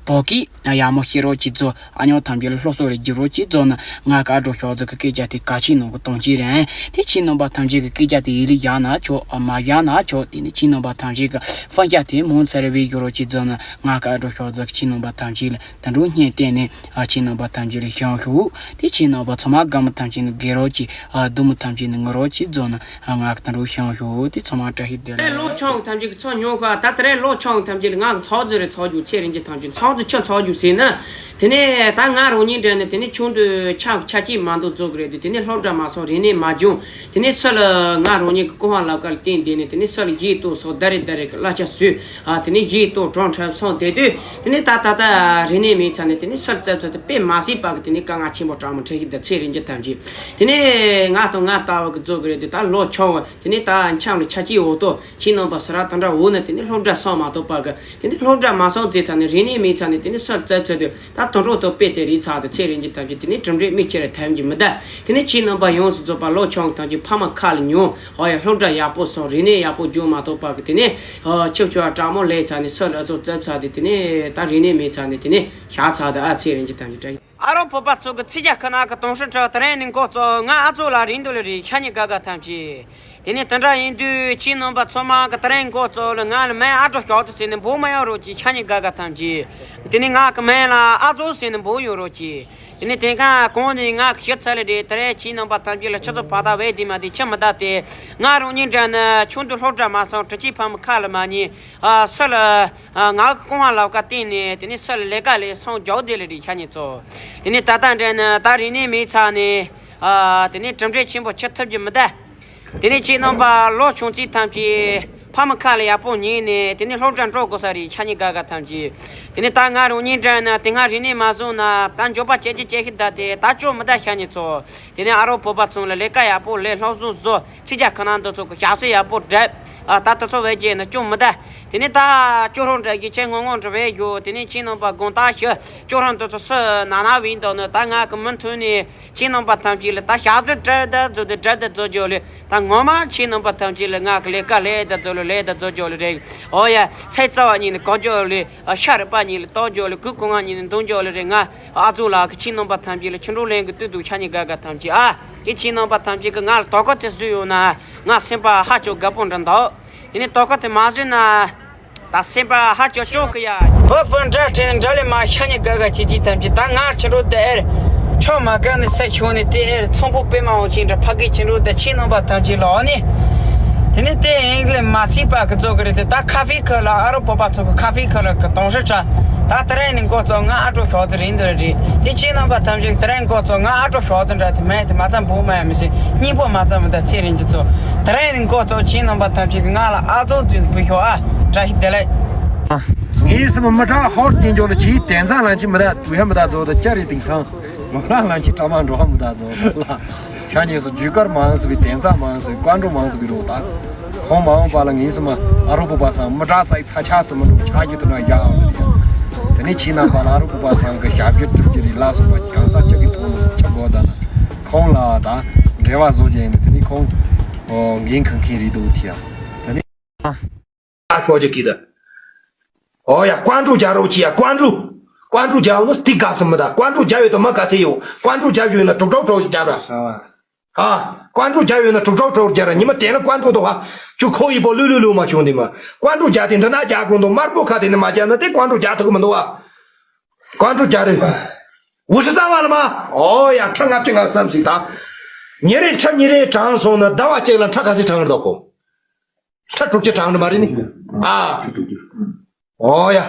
བོད་སྐད་ཡག་མོ་ཤེས་རོགས་ཀྱིས་ཚོ། ཨ་ཉོ་ཐམས་ཅད་ལ་སློབ་གསོ་རེ་བརྒྱབ་རོགས་ཀྱིས་ཚོ་ནི་ང་ག་འགྲོ་ཤོག་ཟེར་གི་སྐད་ཆ་དེ་ག་ཅི་ནང་གི་གཏོང་ཅི་རེད། དེ་ཁྱེད་རྣམ་པ་ཐམས་ཅད་ཀྱི་སྐད་ཆ་དེ་ཡིད་ལ་བཞག་ན་ཆོག་ཨ་མ་བཞག་ན་ཆོག་དེ་ནི་ཁྱེད་རྣམ་པ་ཐམས་ཅད་ཀྱི་ཧྥང་ཤ་དེ་མོ་ཚ་རེ་བའི་བརྒྱབ་རོགས་ཀྱིས་ཚོ་ནི་ང་ག་འགྲོ་ཤོག་ཟེར་གི་ཁྱེད་རྣམ་པ་ཐམས་ཅད་ལ་ད་འགྲོ་བརྙན་བསྟན་ནས་ཨ་ཁྱེད་རྣམ་པ་ཐམས་ཅད་ལ་བྱང་ཤོག་དེ་ཁྱེད་རྣམ་པ་ཚང་མ་དགའ་མོ་ཐམས་ཅད་ནི་དགེ་རོགས་ཀྱིས་ཨ་སྡུག་མོ་ཐམས་ཅད་ནི་ངུ་རོགས་ཀྱིས་ཚོ་ནི། ང་གི་ད་རུང་ཤང་ཞུ་དེ་ཚང་མ་བཀྲ་ཤིས་བདེ་ལེགས། ལོ་ཆུང་ཐམས་ཅད་ཀྱི་ཚོ་ཉོ་ཁ་ད་དེ་རིང་ལོ་ཆུང་ཐམས་ཅད་ལ་ང་གི་ཚོགས་རྫི་རེ་ཚོགས་རྒྱུ་ཚེ་རིང་གི་ཐམས་ཅད་ཚོགས་རྫི་ཆུ་ཚོགས་རྒྱུ་ཟེར་ན། དེ་ནས་ད་ང་རང་ཉིད་འདྲ་ནས་དེ་ནས་ཆུང་དུས་ཆ་ཆ་གཅིག་མ་འདུག་རྫོགས་གི་རེད་དེ་དེ་ནས་སློབ་གྲྭ་མ་སོང་རིག་གནས་མ་སྦྱོང་དེ་ནས་སུ་ལ་ང་རང་ཉིད་ཀྱི་ཀུན་སློང་ལབ་ཀ་ལ་བརྟེན་བསྡད་ནས་དེ་ནས་སུ་ལ་གཞས་གཏོང་སོགས་ད་རེ་ད་རེ་གི་གླ་ཆ་བཟོས། ཨ་དེ་ནས་གཞས་གཏོང་གྲོང་ཁྲབ་སོང་བསྡད་དུས་དེ་ནས་ད་ད་ལྟ་རིག་གནས་མེད་ཚར་ནས་དེ་ནས་སུ་ལ་བཙལ་ཚུལ་དེ་དཔེ་མ་སྲིད་པ་གི་དེ་ནས་དཀའ་ངལ་ཆེན་པོ་དྲག་མོ་འཕྲད་ཀྱི་འདུག་ཚེ་རིང་གི་ཐམས་ཅད། དེ་ནས་ང་དང་ང་ལྟ་བུ་གི་རྫོགས་གི་རེད་དེ་ད་ལོ་ཆུང་བ། དེ་ནས་ད་འཆམ་ལ་ཆ་གཅིག་འོ་ཏོ་ཁྱེད་རྣམ་པ་སུ་ར་དང་འདྲ་འོ་ན་དེ་ནས་སློབ་གྲྭ་སོང་མ་ཐུབ་པ་གི་དེ་ནས་སློབ་གྲྭ་མ་སོང་ཚེ་ཚ་ནས་རིག་གནས་མེད་ཚ་ནས་དེ་ནས་སུ་བཙལ་ཚུལ་དུ་ད་དོན་གྲུབ་ཏུ་དཔེ་ཚེ་རིག་ཚ་དུ་ཚེ་རིང་གི་ཐམས་ཅད་དེ་ནས་གྲུབ་འབྲས་མིག་ཆེ་ར་ཐེབས་ཀྱི་མི་གདའ། དེ་ནས་ཁྱེད་རྣམ་པ་ཡོངས་སུ་རྫོགས་པ་ལོ་ཆུང་ཐམས་ཅད་ཕ་མ་ཁ་ལ་ཉོན་ཧོ་ཡ་སློབ་གྲྭ་ཡག་པོ་སོང་རིག་གནས་ཡག་པོ་སྦྱོང་མ་ཐུབ་པ་གི་དེ་ནས་ཧོ་ཆུབ་ཆུབ་དྲག་མོ་ལས་ཚ་ནས་སུ་ལ་ཚོ་བཙལ་ཚ་དེ་དེ་ནས་ད་རིག་གནས་མེད་ཚ་ནས་དེ་ནས་བཞག་ཚ་དུ་ཨ་ཚེ་རིང་གི་ཐམས་ཅད་དྲན། ཨ་རོ་བོད་པ་ཚོ་གི་ཚིག་རྒྱ་ཁ་ན་གི་དུང་ཧྲི་ཁྲག་དེ་རིང་ནི་འགོ་བཙོག་ང་ཨ་ཚོ་ལ་རིང་དུ་ལ་རི་ཤ་ཉེ་དགའ་དགའ་ཐམས་ཅད། དེ་ནས་དེ་འདྲ་ཡིན་དུས་ཁྱེད་རྣམ་པ་ཚང་མ་གི་དེ་རིང་འགོ་བཙུགས་ལ་ང་ལ་མིང་ཨ་ཀྲོ་ཞོག་ཏུ་ཟེར་ནས་འབོད་མ་ཡོང་རོགས་གྱིས། ཤ་ཉེ་དགའ་དགའ་ཐམས་ཅད། དེ་ནས་ང་གི་མིང་ལ་ཨ་ཙོ་ཟེར་ནས་འབོད་ཡོང་རོགས་གྱིས། དེ་ནས་དེང་སང་གོང་ནས་ང་གི་ཞུ་ཚར་ལེ་རེད། དེ་རིང་ཁྱེད་རྣམ་པ་ཐམས་ཅད་ལ་ཆུ་ཚོད་བར་ཐག་བས་དེ་མ་དེ་ཆི་མི་ད་དེ། ང་རང་ཉིད་འདྲ་ནི་ཆུང་དུས་སློབ་གྲྭ་མ་སོང་དྲི་ཆུའི་ཕ་མ་ཁ་ལ་མ་ཉན། ཨ་སུ་ལ་ཨ་ང་གི་རྐང་བ་ལག་ཁ་བསྟན་ནས་དེ་ནས་སུ་ལ་ལས་ཀ་ལས་སོང་རྒྱག་བསྡད་ལེ་རེད་ཤ་ཉེ་ཚོ། དེ་ནས་ད་ལྟ་འདྲ་ནི་ད་རིག་གནས་མེད་ཚར་ནས། ཨ་དེ་ནས་གྲུབ་འབྲས་ཆེན་པོ་ཆགས་ཐུབ་ཀྱི་མི་ད། དེ་ནས་ཁྱེད་རྣམ་པ་ལོ་ཆུང་ཚེ་ཐམས་ཅད་ཕ་མ་ཁ་ལ་ཡག་པོ་ཉན་ནས་དེ་ནས་སློབ་གྲྭ་འགྲོ་དགོས་ས་རེད་ཤ་ཉེ་དགའ་དགའ་ཐམས་ཅད། དེ་ནས་ད་ང་རང་ཉིད་འདྲ་ན་དེ་སྔ་རིག་གནས་མ་བཟུང་ན་ད་མགྱོགས་པ་ཅེ་ཅེ་ཅེ་ཤི་ད་དེ་ད་སྐྱོ་མི་ད་ཤ་ཉེ་ཚོ། དེ་ནས་ཨ་རོགས་བོད་པ་ཚང་ལ་ལས་ཀ་ཡག་པོ་ལས་སློབ་གསོ་བཟོ་ཚིག་རྒྱ་ཁ་ནང་འདི་ཚོ་གི་ཞག་ཚོད་ཡག་པོ་སྒྲུབ། ཨ་ད་དེ་ཚོ་བས་རྗེས་ནས་སྐྱོ་མི་ད། དེ་ནས་ད་སྐྱོ་རོགས་འདྲ་གི་ཆེ་ངོ་ངོ་འདྲ་བས་ཡོད། དེ་ནས་ཁྱེད་རྣམ་པ་དགོངས་དག་ཞུ། སྐྱོ་རོགས་འདི་ཚོ་སུ་ན་ན་བས་འདུག་ནི་ད་ང་གི་མུ་མཐུད་ནས། ཁྱེད་རྣམ་པ་ཐམས་ཅད་ལ་ད་ཞག་ཚོད་སྒྲུབ་ད་རྫོགས་དེ་སྒྲུབ་ད་རྫོགས་རྒྱུ་ལས་ད་ངོ་མ་ཁྱེད་རྣམ་པ་ཐམས་ཅད་ལ་ང་གི་ལས་ཀ་ལས་ད་རྫོགས་ལས་ལས་ད་རྫོགས་རྒྱུ་ལས་རེད། ཨོ་ཡ་ཚེ་རྩ་བ་ཉིད་ནས་གོ་རྒྱུ་ལས་ཤ་རུས་པ་ཉིད་ལ་གཏོགས་རྒྱུ་ལས་གོས་གོ་ང་ཉིད་ནས་འདོན་རྒྱུ་ལས་རེད། ང་ཨ་ཙུ་ལགས་ཀྱིས་ཁྱེད་རྣམ་པ་ཐམས་ཅད་ལ་ཆུ་འགྲོ་ལེན་གི་སྟོད་དུ་ཤ་ཉེ་དགའ་དགའ་ཐམས་ཅད་ཨ་ཀྱེ་ཁྱེད་རྣམ་པ་ཐམས་ཅད་ཀྱིས་ང་ལ་དོ་ཁུར་དེ་བཟོས་ཡོང་ན་ང་སེམས་པ་ཧ་ཅང་དགའ་པོ་འདྲ་འདུག་དེ་ནས་དོ་ཁུར་དེ་མ་བཟོས་ན། ད་སེམས་པ་ཧ་ཅང་སྐྱོ་གི་ཡ། བུ་སྤུན་འདྲ་བྲལ་འདྲ་ལས་མ་ཤ་ཉེ་དགའ་དགའ་ཁྱེད་ཀྱིས་ཐམས་ཅད་ད་ང་ཕྱི་དྲོ་དེ་ཨེར། ཆོ་མ་དགའ་ནས་ས་ཤོར་ནས་དེ་ཨེར་ཚོང་པོ་པད་མ་དབང་ཆེན་འདྲ་ཕ་གི་ཕྱི་དྲོ་དེ་ཁྱེད་རྣམ་པ་ཐམས་ཅད་ལོག་ནས། དེ་ནས་དེ་ཨིན་ལས་མ་ཚིག་པ་གི་ཚོ་གི་རེད་དེ་ད་ཁ་ཧྥེ་ཁུ་ལ་ཨ་རོ་བོད་པ་ཚོ་གི་ཁ་ཧྥེ་ཁུ་ལ་གི་དོང་ཧྲི་ཁྲ། ད་དེ་རིང་ནས་འགོ་བཙུགས་ང་ཨ་ཀྲོ་ཞོག་ཙི་རིང་དུ་རེད། དེ་ཁྱེད་རྣམ་པ་ཐམས་ཅད་དེ་རིང་འགོ་བཙུགས་ང་ཨ་ཀྲོ་ཞོག་ཙི་འདྲ་དེ་མེད་དེ་མ་ཚ་འབུ་མ་ཡ་མི་ཤེས་སྙིང་པོ་མ་ཚ་མི་ད་ཚེ་རིང་གི་ཚོ། དེ་རིང་ནས་འགོ་བཙུགས་ཁྱེད་རྣམ་པ་ཐམས་ཅད་ཀྱིས་ང་ལ་ཨ་ཙོ་བཙུན་བུ་ཤོག་ཨ། བཀྲ་ཤིས་བདེ་ལེགས། ངའི་སེམས་མི་དྲག་ཧོར་བསྟན་འཇོག་ལ་ཆེའི་དན་ཚང་ལང་ཆི་མི་དག་དུ་ཡ་མི་དག་ཛོ་དང་ཅ་རི་དིང་སང་མ་རང་ལང་ཆི་གྲ་མ་འགྲོ་ཧ་མི་དག་ཛོ་ལ། ཤ་ཉེ་སུ་རྒྱུད་སྐར་མང་སུ་བའི་དན་ཚང་མང་སུ་བཀའ་འགྲོ་མང་སུ་བའི་རོགས་དག་ཁོང་མ་འོངས་པ་ལ་ངའི་སེམས་ཨ་རོ་བུ་པ་སང་མི་དྲག་ཙག་ཚ་ཆག་སུ་མི་འགྲོ་ཆག་རྒྱུ་དུ་ན་ཡག་ཨང་རེད། དེ་ནས་ཁྱེད་རྣམ་པ་ལ་ཨ་རོ་བུ་པ་སང་གི་ཞབས་རྒྱུད་སྒྲུབ་རྒྱུ་རེད་ལ་སོགས་པ་གང་ས་ཅག་གི་ཐོག་ནས་ཆ་དགོས་ད་ན་ཁོང་ལ་ད་འབྲེལ་བ་བཟོ་རྒྱུ་ཡིན་ནི་དེ་ནས་ཁོང་འགན་འཁུར་མཁན་རེད་འདུག་ཐི་ཡ། དེ་ནས། ཨ་ཤོག་ཅིག་གིས་ད། ཨོ་ཡ་ཀོན་ཀྲུ་རྒྱ་རོགས་ཅི་ཡ་ཀོན་ཀྲུ། ཀོན་ཀྲུ་རྒྱ་ལོ་སྟི་ག་སི་མི་ད་ཀོན་ཀྲུ་རྒྱ་ཡོད་དོ་མ་ག་ཚེ་ཡོད་ཀོན་ཀྲུ་རྒྱ་ཡོད་ན་དྲུག་དྲུག་དྲུག་རྒྱ་ར། ཨ་ཀོན་ཀྲུ་རྒྱ་ཡོད་ན་དྲུག་དྲུག་དྲུག་རྒྱ་ར་ཉི་མ་དེ་ན་ཀོན་ཀྲུ་དོ་ཧ། ཁྱོད་ཁོ་ཡི་པོ་ལུ་ལུ་ལུ་མ་བྱུང་དེ་མ་ཀོན་ཀྲུ་རྒྱ་དེ་འདི་ན་རྒྱ་གོང་དོ་དམར་པོ་ཁ་དེ་ནི་མ་རྒྱ་ན་དེ་ཀོན་ཀྲུ་རྒྱ་ཐུག་མི་འདུག་ཨ། ཀོན་ཀྲུ་རྒྱ་རེད། ཝུ་ཤི་ཙང་བ་ལ་མ། ཨོ་ཡ་ཁྲ་ལྔ་བཅུ་ང་བསམ་ཞིག་ད། ཉིན་རེ་ཁྲ་ཉིན་རེ་གྲངས་སོང་ན་ཟླ་བ་གཅིག་ལ་ཁྲ་ག་ཚོད་གྲངས་རེད་དོ་ཁོ། ཁྲ་དྲུག་ཅུ་གྲངས་ནི་མ་རེད་ནི། ཨ། ཨོ་ཡ།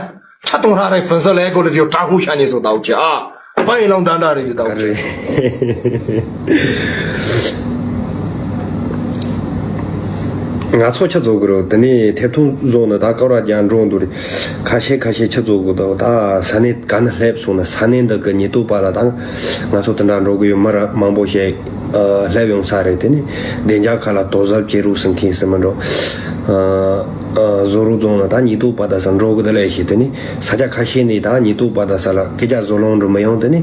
ཁྲ་སྟོང་ཧྲ་རེ་ཕུན་སུ་ལས་གོ་ལ་རིའུ་གྲངས་ཧུ་ཤ་ཉེ་སོ་ཏའུ་ཆེ་ཨ། པ་ཡི་ལོང་དང་འདྲ་རེད་རྒྱུ་ཏའུ་ཆེ། ང་ཚོ་ཆ་རྫོགས་གི་རོ་དེ་ནས་ཐེབ་ཐུང་བཟོ་ནི་ད་ཀ་ར་རྒྱ་འགྲོ་འདུག་རེད། ཁ་ཤས་ཁ་ཤས་ཆ་རྫོགས་གི་འདུག་ད་ས་གནས་ག་ནས་སླེབས་སོང་ན་ས་གནས་འདི་གི་ཉེ་དུ་པ་ལ་ད་ང་ཚོ་དེ་འདྲ་འགྲོ་གི་ཡོད་མི་ར་མང་པོ་ཞིག་སླེབས་ཡོང་ས་རེད། དེ་ནི་བདེ་འཇགས་ཁ་ལ་དོ་གཟབ་བྱེད་རོགས་ཟེར་མཁན་ཟེར་མི་འགྲོ། བཟོ་རོགས་རྫོང་ལ་ད་ཉེ་དུ་པ་ད་ས་འགྲོ་གི་ད་ལས་ཤི་དེ་ནི་ས་ཆ་ཁ་ཤས་ནི་ད་ཉེ་དུ་པ་ད་ས་ལ་སྐད་ཆ་བཟོ་ལོང་འགྲོ་མི་ཡོང་། དེ་ནི་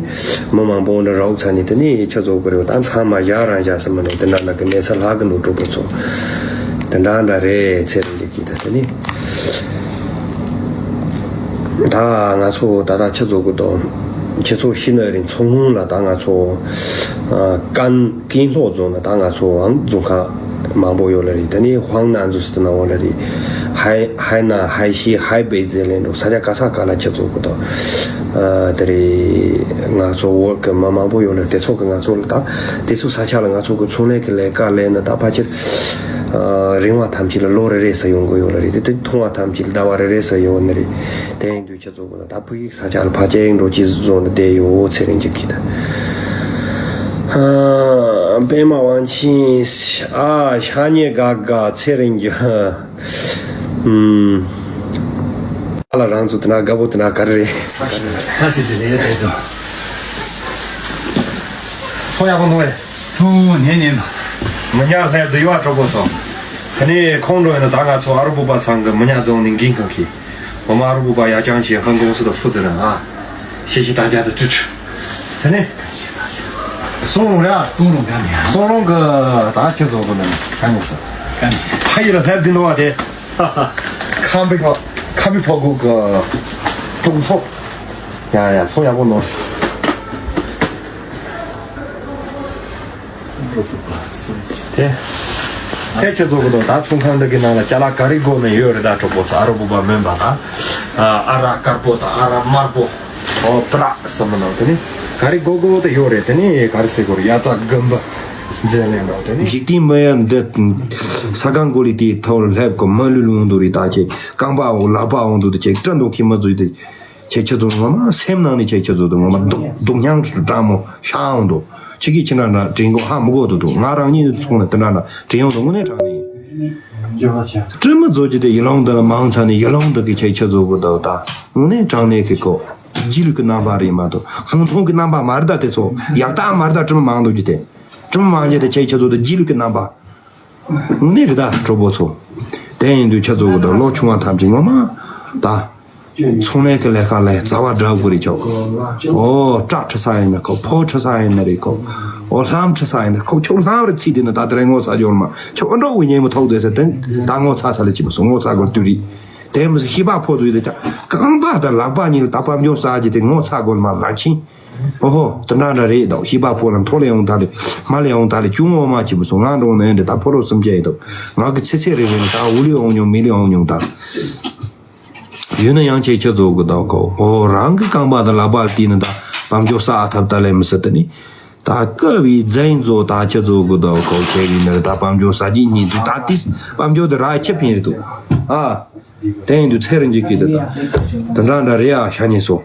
མི་མང་པོ་འདྲ་རོགས་ཚ་ནི་དེ་ནི་ཆ་རྫོགས་གི་རེད། ད་ཚང་མ་བཞག་རང་བཞག་ཟེར་མི་འགྲོ། དེ་འདྲ་ལ་གི་གནས་ཚུལ་ལྷག་གི་འདུག་གྲོགས་པོ་ཚོ། དེ་འདྲ་འདྲ་རེད་ཚེ་རིང་གི་ད་དེ་ནི། ད་ང་ཚོ་ད་ལྟ་ཆུ་ཚོད་དགུ་དང་ཆུ་ཚོད་བཞི་ནས་རིང་མཚོ་སྔོན་ལ་ད་ང་ཚོ་ཨ་ཀན་ཀན་ལྷོ་རྫོང་ན་ད་ང་ཚོའང་རྫོང་ཁག་མང་པོ་ཡོད་ལ་རེད། དེ་ནས་ཧུའང་ནན་ཚོ་ཟེར་ན་འོ་ལ་རེད། ཧའེ་ཧའེ་ནན་ཧའེ་ཤི་ཧའེ་པེ་ཟེར་ལེན་འགྲོ་ས་ཆ་ག་ས་ག་ལ་ཆུ་ཚོད་དགུ་དང་ཨ་དེ་རེད། ང་ཚོ་བོད་གི་མི་མང་པོ་ཡོད་ལ་དེ་ཚོ་གི་ང་ཚོ་ལ་ད་དེ་ཚོ་ས་ཆ་ལ་ང་ཚོ་གི་ཚོང་ལས་ཀྱི་ལས་ཀ་ལས་ན་ད་ཕལ་ཆེར་ཨ་རིང་བ་ཐམས་ཅད་ལ་ལོ་རེ་རེ་ས་ཡོང་གི་ཡོད་ལ་རེད། དེ་དེ་ཐུང་བ་ཐམས་ཅད་ལ་ཟླ་བ་རེ་རེ་ས་ཡོང་ནི་རེད། དེ་ཡིན་དུས་ཆུ་ཚོད་དགུ་དང་ད་ཕ་གི་ས་ཆ་ལ་ཕལ་ཆེར་འགྲོ་ཅི་བཟོ་ནི་བསྡད་ཡོད་ཚེ་རིང་གཅིག་གིས་ད། ཨ་པད་མ་དབང་ཆེན་ཨ་ཤ་ཉེ་དགའ་དགའ་ཚེ་རིང་གི་ཨུམ། ཨ་ལ་རང་ཚོ་དེ་ན་དགའ་པོ་དེ་ན་ག་རེ་རེད། ད་ཞིག་དེ་ནས་དེ་ཚོ། ཚོ་ཡག་པོ་འདུག་ཨེ། ཚོ་ཉན་ཉན་དང་། མི་ཉག་ལྷའི་འདུལ་བ་གྲོགས་པོ་ཚོ། དེ་ནས་ཁོང་འགྲོ་ཡིན་ན་ད་ང་ཚོ་ཨ་རུ་པུ་པ་ཚང་གི་མི་ཉག་རྫོང་ནས་འགན་ཁུར་མཁན། འོ་མ་ཨ་རུ་པུ་པ་ཡ་ཅང་ཆེ་ཧང་ཀོང་སུ་དང་ཧྥུ་ཙི་རང་ཨ། ཤེ་ཤེ་ཏང་ཅ་དང་ཀྲི་ཀྲི། དེ་ནས། སུང་རུང་རེད་ཨ། སུང་རུང་ག་ནས། སུང་རུང་གི་ད་ཁྱོད་ཚོ་གི་ནང་ག་ནས་སོ། ག་ནས། ཕ་ཡི་ལ་ལྷབ་འདི་འདུག་བ་དེ། ཁམ་པི་ཕོ། ཁམ་པི་ཕོ་གུ་གི་གྲོང་ཚོ། ཡ་ཡ་ཚོ་ཡག་པོ་ནོར་སོང་། དེ། ཁྱེད་ཆ་ཚོ་གི་དོ་ད་ཚོང་ཁང་འདི་གི་ནང་ལ་ཅ་ལག་ག་རེ་དགོས་ནས་ཡོད་རེད། ད་གྲོགས་པོ་ཚོ། ཨ་རོ་བུ་བ་མོན་པ་དང་། ཨ་ར་དཀར་པོ་དང་། ཨ་ར་དམར་པོ། ཨོ་པྲ་སམ་ནང་དེ་ནི་ག་རེ་དགོས་དགོས་དེ་ཡོད་རེད། དེ་ནི་ག་རེ་ཟེར་དགོས་རེད། ཡ་ཙ་གམ་པ་འཛེམ་ལེན་པ་དེ་ནི། འཇིག་རྟེན་མི་ཡ་འདི་ས་གང་གོ་ལི་དེའི་ཐོག་ལ་སླེབས་གོ་མ་ལུས་ལུས་འོང་དུ་རེད། ད་ཁྱེད་རྐང་པ་འོ་ལག་པ་འོང་དུ་དེ་ཁྱེད་སྐྲ་མདོག་ཁྱི་མ་ཚོས་དེ། ཁྱེད་ཆ་ཚོ་ངོ་མ་སེམས་ནང་ནས་ཁྱེད་ཆ་ཚོ་དུ་ངོ་མ་སྡུག་སྡུག་མྱངས་སུ་དྲང་མོ་ཤ་འོང་དུ། ཁྱེད་ཀྱིས་ཁྱེད་འདྲ་འདྲ་དྲན་གོ་ཧ་མི་གོ་དུ་དུ། ང་རང་ཉིད་ཚོང་ནས་དེ་འདྲ་འདྲ་དྲན་ཡོང་དུ་དངོས་གནས་དྲང་གནས། སྤྲིན་མི་ཚོ་ཅི་སྟེ་ཡི་ལོང་དུ་ལ་མང་ཚ་ནས་ཡི་ལོང་དུ་གི་ཁྱེད་ཆ་ཚོ་གོ་དུ་ད་དངོས་གནས་དྲང་གནས་ཀྱི་གོ། རྗེས་ལུས་ཀྱི་རྣམ་པ་རེད་མ་གཏོགས་ཧོན་ཐོང་གི་རྣམ་པ་མ་རེད། ད་དེ་ཚོ་ཡག་རྟགས་མ་རེད། ད་སྤྲིན་མི་མང་དུ་ཅི་སྟེ་སྤྲིན་མི་མང་ཅི་སྟེ་ཁྱེད་ཆ་ཚོ་དུ་རྗེས་ལུས་ཀྱི་རྣམ་པ། དངོས་གནས་རེད་ད་གྲོགས་པོ་ཚོ། དེ་ཡིན་དུས་ཁྱེད་ཚོ་གི་དང་ལོ་ཆུང་བ་ཐམས་ཅད་ངོ་མ་ད་ཚོང་ལས་ཀྱི་ལས་ཀ་ལས་རྩ་བ་འདྲ་དགོས་རེད་ཁྱོད། ཨོ་སྐྲ་འཁྲུ་ས་ཡིན་ན་ཁོ། ཕོ་འཁྲུ་ས་ཡིན་ན་རེད་ཁོ། ཨོ་ལྷམ་འཁྲུ་ས་ཡིན་ན་ཁོ། ཁྱོད་ལྷམ་རེ་ཚིག་དེ་ནི་ད་དེ་རིང་ངོ་ཚ་འཇོར་མ་ཁྱོད་ཨ་འགྲོ་བའི་ཉེས་མི་ཐོག་དེ་ཟེར་དེ་ད་ངོ་ཚ་ཚ་ལ་ཅི་མ་སོང་། ངོ་ཚ་དགོས་དུས་རེད། དེ་མི་སོང་། ཤི་པ་ཕོ་ཚོ་ཡིན་ད་ཀྱང་རྐང་པ་དང་ལག་པ་གཉིས་ལ་ད་དཔལ་འབྱོར་ས་ཀྱི་དེ་ངོ་ཚ་དགོས་མ་ལ་ཕྱིན། ཨོ་ཧོ། དེ་འདྲ་འདྲ་རེད་དོ། ཤི་པ་ཕོ་ལ་མཐོ་ལས་ཡོང་ད་ལས་མ་ལས་ཡོང་ད་ལས་ཅུང་འོ་མ་ཅི་མི་སོང་། ང་འགྲོ་ནས་འདི་ད་ཕོ་ལོ་སུམ་བརྒྱ་ཡིན་དོ། ང་གི་ཚེ་ཚད་རེ་རེ་ནི་ད་འུ་ལས་འོང་མྱོང་མི་ལས་འོང་མྱོང་ད། ཡོད་ན་ཡང་ཁྱེད་ཁྱེད་ཚོ་གི་དོ་ཁོ། ཨོ་རང་གི་རྐང་པ་དང་ལག་པ་ལ་བལྟས་ནི་ད་དཔལ་འབྱོར་ས་ཨ་ཐབ་ད་ལས་མི་སྲིད་དེ་ནི། ད་སྐབས་བའི་རྫིང་ཚོ་ད་ཁྱེད་ཚོ་གི་དོ་ཁོ་ཁྱེད་ཡིན་ནི་ད་དཔལ་འབྱོར་ས་ཀྱི་ཉིན་དུ་ད་ཏིས་དཔལ་འབྱོར་དེ་ར་ཁྱབ་ཡིན་རེད་དོ། ཨ། དེ་ཡིན་དུས་ཚེ་རིང་གི་སྐད་དུ་ད་དེ་འདྲ་འདྲ་རེད་ཨ་ཤ་ཉེ་སོ།